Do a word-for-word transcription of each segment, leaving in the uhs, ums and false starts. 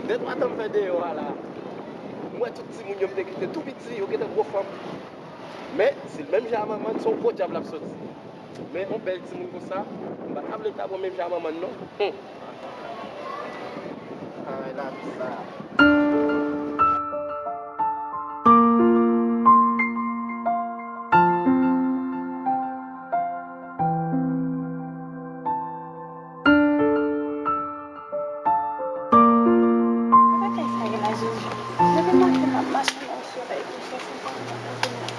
De twa tan m fè deyò a la, m wè tout timoun yo m te kite tou piti, yo gentan gwo fanm. Men, si l menm jan a manman l, se yon gwo dyab l ap soti. Men, yon bèl timoun konsa, m pa ta vle l ta bon menm jan a manman l, non. Hum. Ay, lavi sa. Bagay sa gen la, Jezi. Depi maten m ap mache nan yon solèy konsa, se pa yon bagay ki nòmal.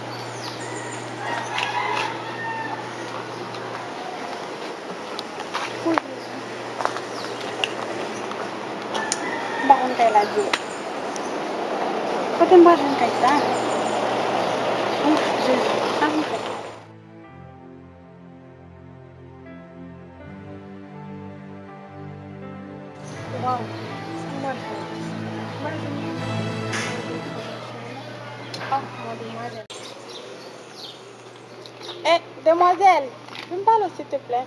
O Jezi. M pa konn kay la di w. Kote m pral jwenn kay sa? O Jezi, sa m fè? Waw, sa m pral fè? M pral jwenn yon moun. Ah, mademwazèl. Eh, demwazèl, vin pale w, silteplè.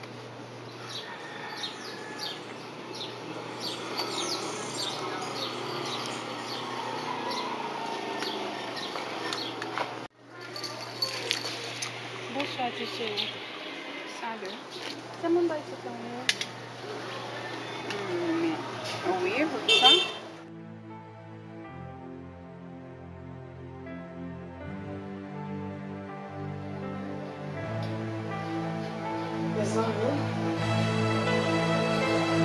Bonswa, ti cheri. Salut. Se moun bò isit la, wi. Hmm, wi, poukisa? Mezanmi.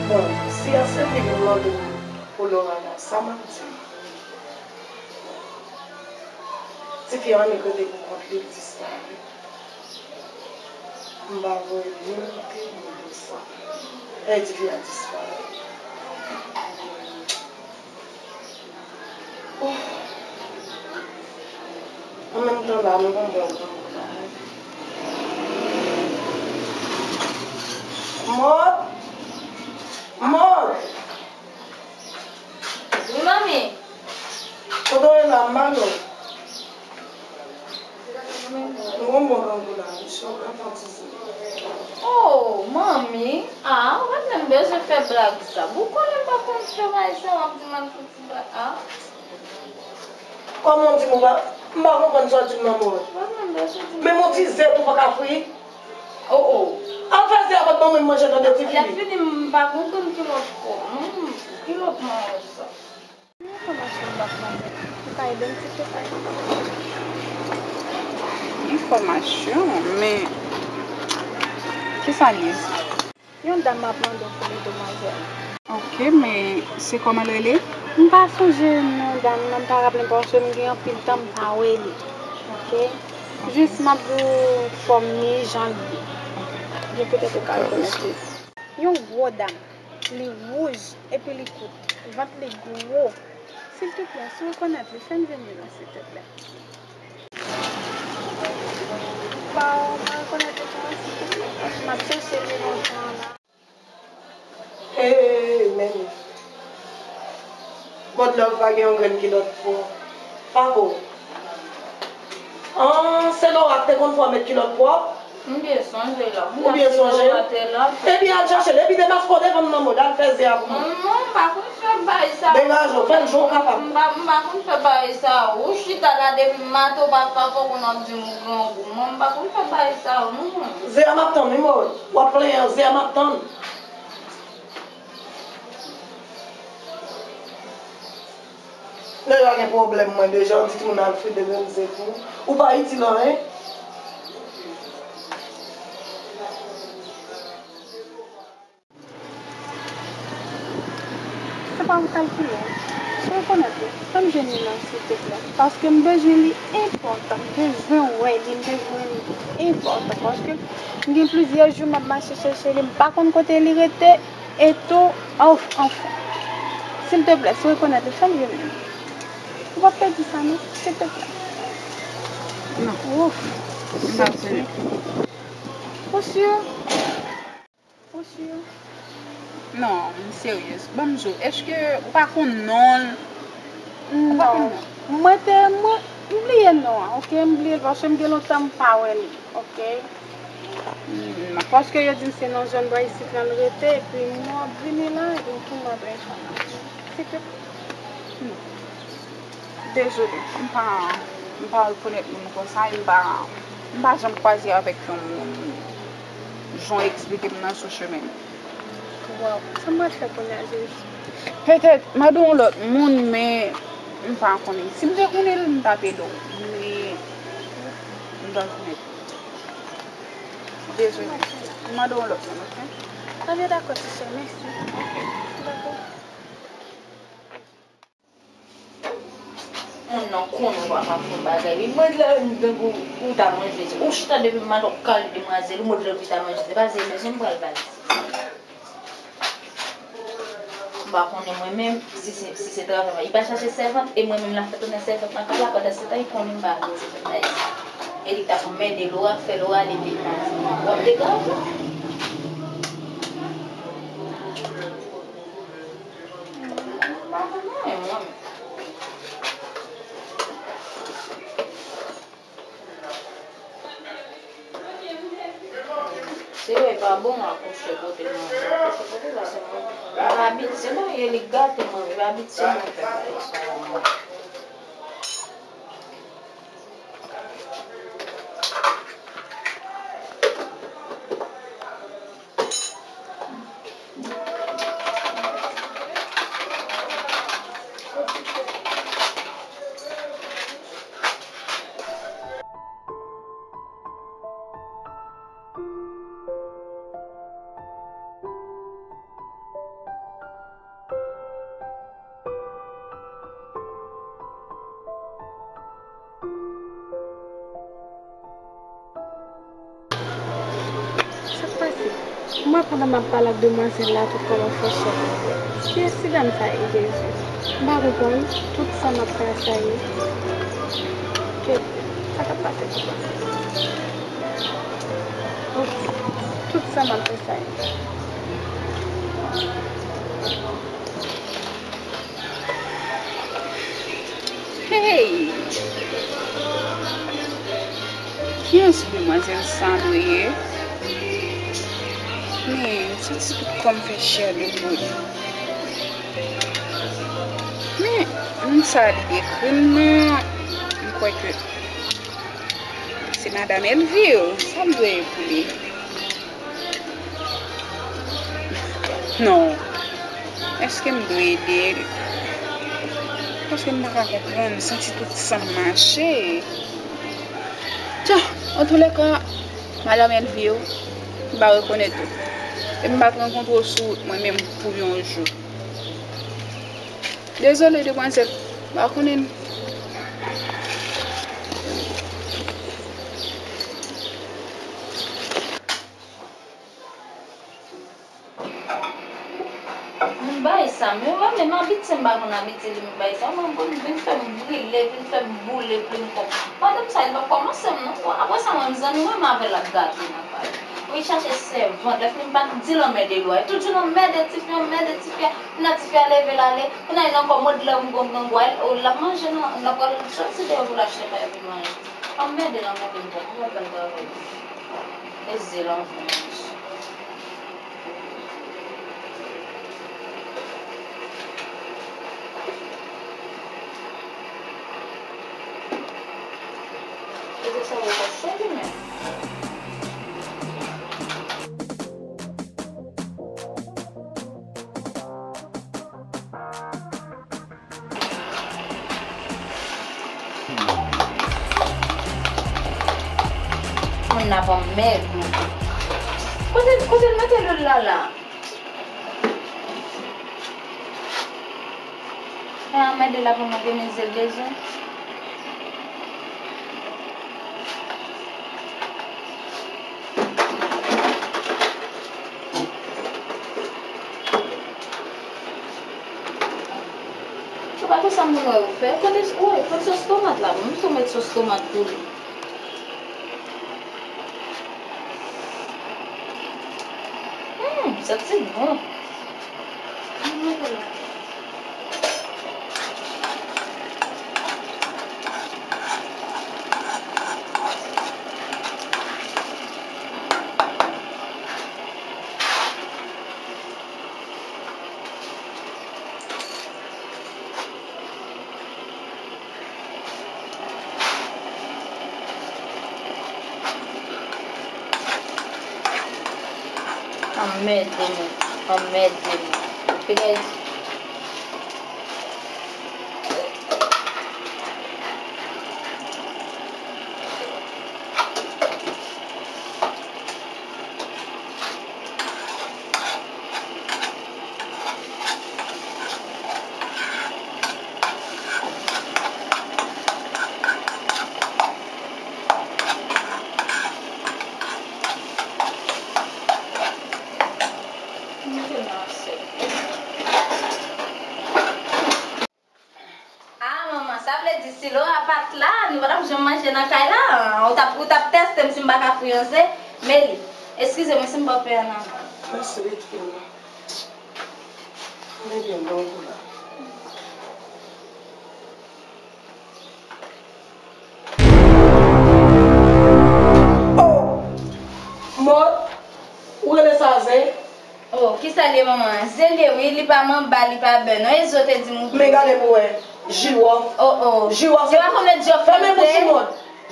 Bon, si a se li ki mande m pou Laura la, sa m ap di? Tifi a annik rete pou kont li, l disparèt. M pa voye l monte, monte sa. Èy, tifi a disparèt. Oh. An menm tan la, nou gon bon granmoun la. Mòd! Mòd! Wi, manmi. Kote w ye la, m ba nou? Nou gon bon grangou la, misye w ka tantize. Oh, manmi. Ah, ou pa t menm bezwen fè blag sa. Ou konnen m pa konn fè bagay sa, w ap di m al fè ti blag. Ah. Kòman w di m ou pa, m pa konprann sa w di m nan, mòd. Ou pa t menm bezwen di m. Menm yon ti zèt ou pa ka fri? Oh, oh. Al fè zèt a bòt ban mwen manje, tande, tifi. Lè fini, m pa konprann kilòt fò. Hmm, kilòt manman sa. Ki enfòmasyon m ap mande? Ou ka ede m, silteplè? Enfòmasyon? Men, kisa l ye? Yon dam m ap mande w pou li, demwazèl. Ok, men se kòman l rele? M pa sonje non dam nan, m pa raple m, paske m gen anpil tan m pa wè li. Ok? Jis m ap di w fòm li, jan l ye. Gen petèt ou ka rekonèt li. Yon gwo dam. Li wouj, epi li kout. Vant li gwo. Silteplè, si w rekonèt li, fè m jwenn li non, silteplè. Waw, mwen rekonèt li non, silteplè, paske m ap chèche li lontan la. Hey, men. Mòd Love pa gen yon grenn kilòt pou Papo. An, se Laura k te konn fè w met kilòt pwòp? M byen sonje la. Ou byen sonje? Ebyen, al chache l. Epi demaske w devan m nan, mòd, al fè ze a pou mwen. Non, m pa konn fè bagay sa. Degaje w, fè l jan w kapab. M pa, m pa konn fè bagay sa. Ou chita la depi maten, ou pa ka fè konnen w ap di m ou grangou. Mwen, m pa konn fè bagay sa, non. Ze a m ap tann, wi, mòd. W ap plenyen, ze a m ap tann. Lè yo gen pwoblèm, mwen deja, ou di timoun al fri de grenn ze pou ou. Ou pa itil anyen. Se pa ou kalkile. Si w rekonèt li, fè m jwenn li non, silteplè. Paske m bezwen li enpòtan. M bezwen wè li, m bezwen li enpòtan. Paske m gen plizyè jou m ap mache chèche li, m pa konn kote li rete. E tou, anf-, anfen. Silteplè, si w rekonèt li, fè m jwenn li. Ou p ap pèdi sa, non? Silteplè. Non. Ouf. M pa sou. Ou si? Ou si? Non, m serye. Ban m di w, èske ou pa konn non l? Ou pa konn non? Non. Mwen te, mwen, m bliye non an, ok? M bliye l paske m gen lontan m pa wè li, ok? Hmm. Paske yo di m se nan zòn bò isit la l rete, epi mwen ap vini la, epi m tounen antre enfòmasyon. Se ke Dezole, m pa, m pa rekonèt moun konsa, e m pa, m pa janm kwaze avèk yon moun jan w eksplike m nan sou chemen m. Waw, sa m pral fè kounye a, Jezi? Petèt, m ap di w yon lòt moun, men m pa konnen. Si m te konnen l, m t ap ede w. Men, m pa konnen. Dezole. M mande w lòt moun, oke? Ebyen, dakò, ti sè, mèsi. Dakò. Moun nan konnen w pa ka fè yon bagay. Li mande lè ou ta manje. Ou chita depi maten w kale demwazèl, ou mande lè ou ta manje. Se pa se mezon m pral ba li. M pa konnen mwen menm si se, si se travay. Li pa chache sèvant, e mwen menm l ap fè tounen sèvant nan kay la, pandan se tan li konnen m pa vle sèvant la isi. E li t ap mède Laura, fè Laura leve maten. W ap degaje w. M pa konnen mwen menm. Se vre, pa bon akouche kote mwen ye. Akouche kote la, se mwen. M pa abitye non, e li gate mwen, m pa abitye mwen fè bagay sa yo. Sa k pase? M wè pandan m ap pale ak demwazèl la, tout kò m ap fè chè. Kiyès ti dam sa ye, Jezi? M pa konprann. Tout san m ap fè a sa ye. Ke, sa k ap pase konsa? Tout, tout san m ap fè sa ye. Hey! Kiyès demwazèl sa dwe ye? Men, m santi tout kò m fè chè de poul. Men, moun sa li dekri m nan, m kwè ke se Madanm Elvire, sa m dwe ye pou li? Non. Èske m dwe ede l? Paske m pa ka konprann, m santi tout san m mache. Tcha, antoulèka, Madanm Elvire, m pa rekonèt ou. E m pa t rankontre w sou wout mwen menm pou yon jou. Dezole, demwazèl, m pa konnen. Moun bay sa, men mwen menm abitye m pa konn abitye li moun bay sa. Mwen konn vin fè m brile, vin fè m boule plim kò m. Madanm sa, li pa kòmanse m non. Bon, apre sa, mwen zanmi mwen, m avè l ap gate nan kay. Wi, chache sèvant, lè fini m pa t di l anmède lwa. Tout jounen anmède tifi, anmède tifi a. Kounye a tifi a leve l ale. Kounye a li ankò mòd lè m gon grangwa. O, l ap manje nan, l ap al soti deyò pou l achte pa epi manje. Anmède l anmède m pran. Mwen pral travay. E zel anfan. Moun nan pa mèg. Kote, kote l mete lwil la la? Fè anmède la pou mwen vini zel bezwen. Ou pa konn sa moun wè yo fè? Kote, woy, kote sòs tomat la? Bon, m tou met sòs tomat pou li. Hmm, santi bon. Anmède mwen. Anmède mwen. Ok, guys. Ah, manman, sa vle di si Laura pa t la, nou pa t ap janm manje nan kay la. Ou t ap, ou t ap tèste m si m pa ka fri yon ze. Meli, eskize mwen si m ba w pè an avan. Mèsi, pitit mwen. Mwen byen bon pou la. Oh! Mòd, ou rele sa ze? Oh, kisa l ye, manman? Ze l ye, wi, li pa manba, li pa bè, non. E zo te di m ou. Men gade pou wè. Jiwòf. Oh, oh. Jiwòf se. Yo pa konn met jiwòf. Fèmen bouch ou, Mòd.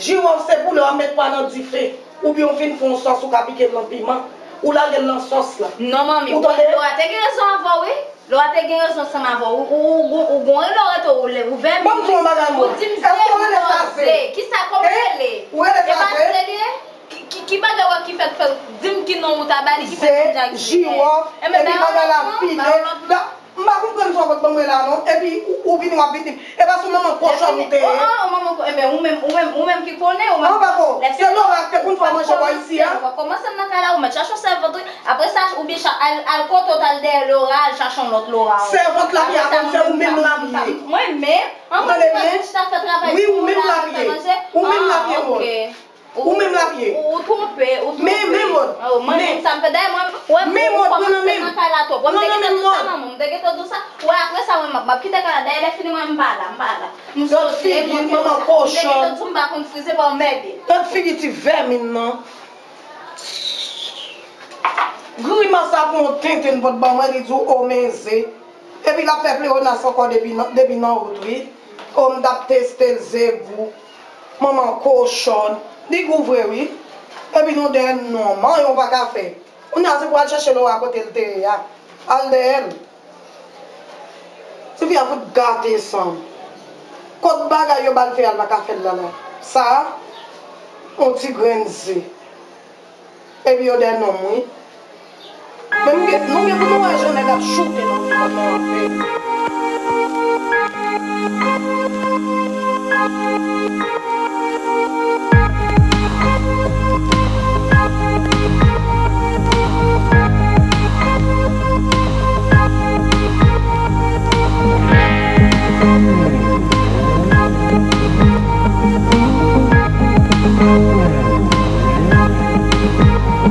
Jiwòf se pou lè w ap met pwa nan dife. Oubyen w fin fè yon sòs, ou ka pike l nan piman. Ou lage l nan sòs la. Non, manmi, ou tande? Laura te gen rezon avè w, wi. Laura te gen rezon ansanm avè w. Ou, ou, ou, ou gon rele w rete ou lè ou vè. Ban m di w yon bagay, Mòd. Ou di m ze, ou di m ze. Kisa kòm rele? Ou rele sa ze? E pa ze li ye? Ki, ki, ki bagay w ap ki fèt fè w di m ki non ou ta ba li ki fèt fè m di ak ze? Jiwòf, epi bagay la fini. M pa konprann sa w pot ban mwen la non. Epi ou, ou vini w ap viktim. E pa sou manman kochòn ou te ye. Oh, oh, manman ko-, enben ou menm, ou menm, ou menm ki konnen, ou menm. An pa ko, se Laura ki te konn fè manje bò isi a. Ou pa kòmanse m nan kay la, ou mèt chache yon sèvant, wi. Apre sa, oubyen cha-, al, al kote w t al dèyè Laura, al chache yon lòt Laura. Sèvant la ki aprann, se ou menm l ap ye. Mwen menm, an mwen menm ki ta fè travay pou ou la, fè manje. Ou menm l ap ye, Mòd. Ou menm l ap ye. Ou, ou twonpe, ou twonpe. Men, men, Mòd. Oh, mwen menm sa m fè. Dayè, mwen, wè, men, Mòd, ou kòmanse nan kay la twòp. Wè, m te gentan di w sa, manman. M te gentan di w sa. Wè, apre sa, mwen, m ap, m ap kite kay la. Dayè, lè fini, mwen, m pa la, m pa la. M soti, mwen, m ap kite sa. M te gentan di w m pa konn frize, bon, mède. Gad figi ti vèmin nan. Grimas sa pou yon tenten pot ban mwen, li di w, o, men ze. Epi l ap fè pleyonas ankò depi nan, depi nan wout, wi. O, m t ap teste l, ze gou. Manman kochòn. Li gou vre, wi. Epi nou dèyè l, non, manyen w pa ka fè. Kounye a, se pou al chèche Laura kote l te ye a. Al dèyè l. Tifi a fout gate san. Kot bagay yo ba l fè a, l pa ka fè l la, la. Sa, yon ti grenn ze. Epi yo dèyè nonm, wi. Men nou gen, nou gen pou nou wè jan nèg ap choute nan, nan, nan anfè.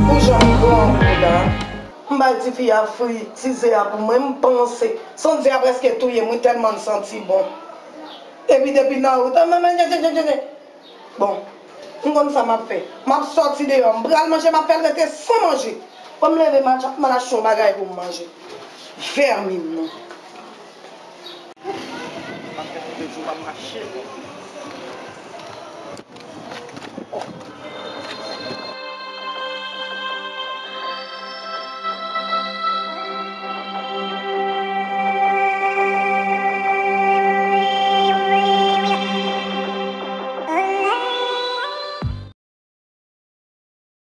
Pou jan m pran kou la, m bay tifi a fri ti ze a pou mwen, m panse. Santi a prèske touye m, wi, tèlman l santi bon. Epi depi nan wout, an, men, men, men, men, men, men. Bon, m konn sa m ap fè. M ap sòti deyò, m pral manje, m ap fè l rete san manje. Bon, m leve, m al, m al achte yon bagay pou m manje. Vèmin nan. M ap fè kote di w m ap mache.